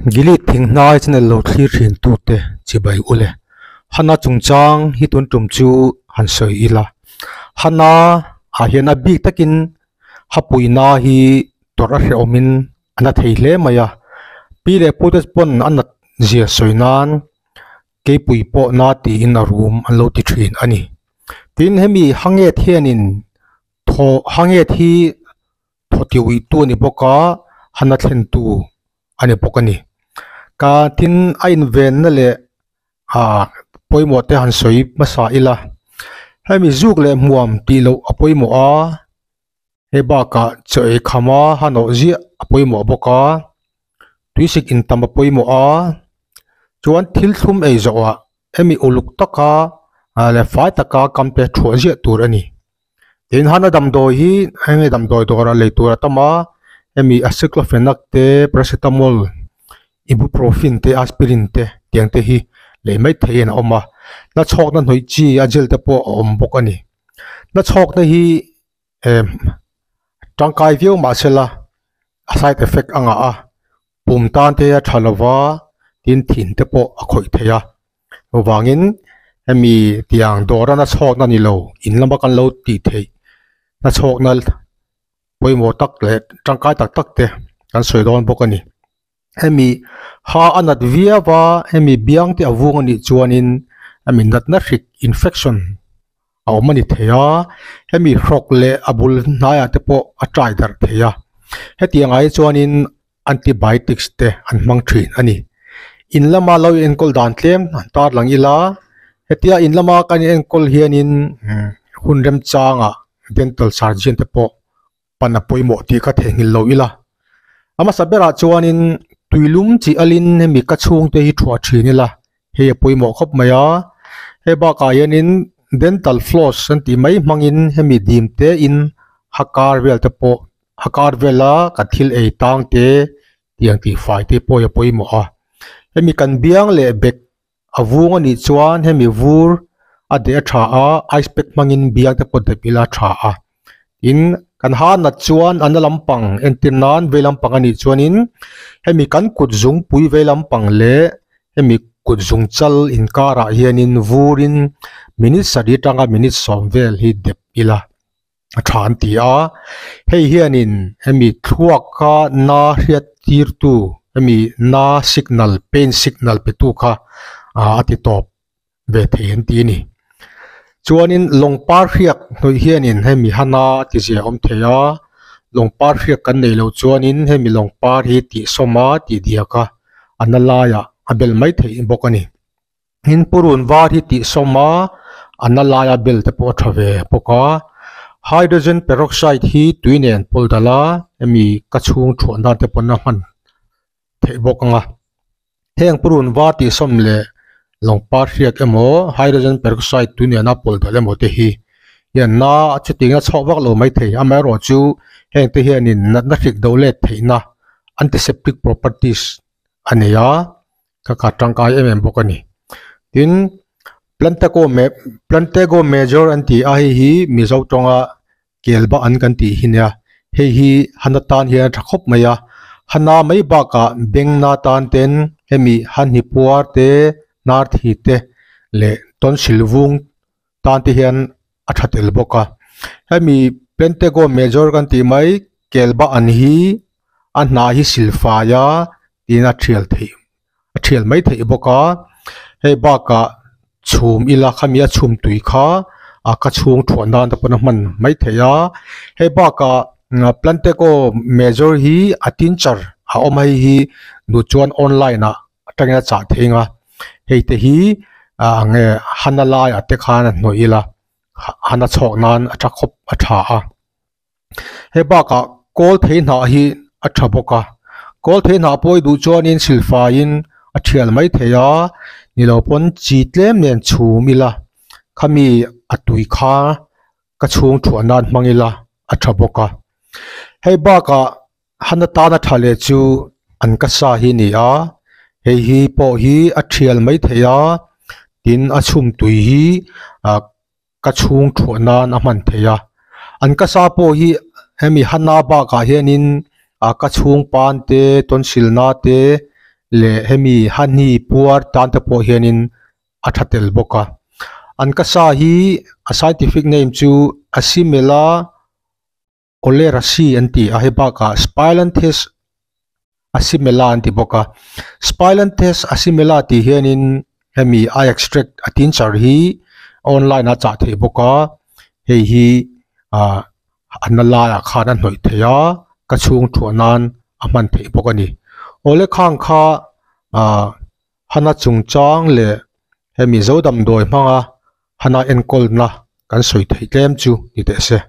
Gilead thing hnai channel lo thlir thin tute chibai ule. Hana chungchang hi tun tum chu han sawi ila. Hana ah hian a bik takin hapuina hi tawrh a hrehawmin a na thei hle mai a. Pi leh pute pawn a nat zia sawi nan keipui pawh na tiin a rum an lo ti thin a ni. Tin hemi hanget hianin thaw hanget hi thaw ti uih tu a ni bawk a hana thlen tu a ni bawk a ni. Ka tin a invenna leh ah pawimawh te han sawi hmasa ila hemi zuk leh hmuam tih loh a pawimawh a hei bakah chaw ei kham a hanawh ziah a pawimawh bawk a tuisik intam a pawimawh a chuan thil thlum ei zawhah hemi uluk taka ah leh fai taka kam te thuah ziah tur a ni. Tin hana damdawi hi heng damdawi dawrah lei tur a tam a hemi aceclofenac te paracetamol ibuprofen te aspirin te tiang te hi lei mai theihin a awm a na chhawkna hnawih chi a gel te pawh a awm bawk a ni na chhawkna hi eh tangkai viau mahsela a side effect a ngah a pum tan te a tha lova tin thin te pawh a khawih thei a chuvangin hemi tiang dawra na chhawkna ni lo in lama kan lo tih theih na chhawkna pawimawh tak leh tangkai tak tak te kan sawi dawn bawk a ni hemi ha a nat viau a hemi biang te a vung a nih chuanin hemi natna hrik infection a awm a ni thei a hemi hrawk leh a bul hnaiah te pawh a tai darh thei a hetiang ah hi chuanin antibiotics te an hmang thin a ni in lama lo enkawl dan tlem an tarlang ila hetia in lama kan enkawl hianin hun remchangah dental surgeon te pawh pan a pawimawh tih kha theihnghilh lo ila a hmasa berah chuanin tuilum chi alin hemi ka chhungte hi thuah thin ila hei a pawimawh khawp mai a hei bakah hianin dental floss an tih mai hmangin hemi dim te in ha kar vel te pawh ha kar vela kan thil ei tang te tiang tih fai te pawh hi a pawimawh a hemi kan biang leh bek a vung a nih chuan hemi vur a deh a tha a ice pack hmangin biang te pawh dep ila a tha a tin kan ha nat chuan a na lampang entir nan vei lampang a nih chuanin hemi kan kut zungpui vei lampang leh hemi kut zung chal inkarah hianin vurin minute sarih atanga minute sawm vel hi dep ila. a tha an ti a hei hianin hemi thluaka na hriat tir tu hemi na signal pain signal pe tu kha ah a ti tawp ve thei an ti a ni chuanin lawng par hriak hnawih hianin hemi hana a ti zia awm thei a lawng par hriak kan neih loh chuanin hemi lawng par hi tih sawm a tih diak a a na laiah a bel mai theih bawk a ni. Tin purun var hi tih sawm a a na laia bel te pawh a tha ve bawk a hydrogen peroxide hi tui nen pawl dal a hemi ka chhung thuah nan te pawn a hman theih bawk ang a heng purun var tih sawm leh lawng par hriat emaw hydrogen peroxide tui nena pawl dal emaw te hi hian na chutiang a chhuak vak lo maithei amaherawhchu heng te hianin natna hrik do let theihna antiseptic properties a nei a. Ka kha tangkai em em bawk a ni tin plantago me plantago major an ti a hei hi mizo tawnga kel bak an kan tih hi nia hei hi hana tan hian a tha khawp mai a hana mai bakah beng na tan ten hemi han hi puar te hnar thi te leh tonsil vung tan te hian a tha tel bawk a hemi plantago major kan tih mai kel bak an hi a hnah hi silfai a tin a thial theih a thial mai theih bawk a hei bakah chhum ila khami a chhum tui kha a ka chhung thuah nan te pawn a hman mai theih a hei bakah plantago major hi a tincture a awm a hei hi duh chuan online ah atangin a chah theih ang a hei te hi ah nge hana laiah te khan a hnawih ila hana chhawk nan a tha khawp a tha a. Hei bakah kawl thei hnah hi a tha bawk a kawl thei hnah pawh i duh chuanin silfaiin a thial mai thei a ni lo pawn chi tlem nen chhum ila khami a tui kha ka chhung thuah nan hmang ila a tha bawk a hei bakah han atana tha leh chu an ka sa hi a ni a hei hi pawh hi a thial mai thei a tin a chhum tui hi ah. Ka chhung thuah nan a hman thei a an ka sa pawh hi hemi hana bakah hianin ah ka chhung pan te tonsil na te leh hemi hani puar tan te pawh hianin a tha tel bawk a an ka sa hi a scientific name chu asimela oleracea an ti a hei bakah spilanthes asimela an ti bawk a spilanthes asimela tih hianin hemi a extract a tincture hi online a chah theih bawk a hei hi ah a na laiah khan a hnawih theih a ka chhung thuah nan a hman theih bawk a ni awle khang kha ah hana chungchang leh hemi zo damdawi hmanga hana enkawlna kan sawi theih tlem chu ni teh se.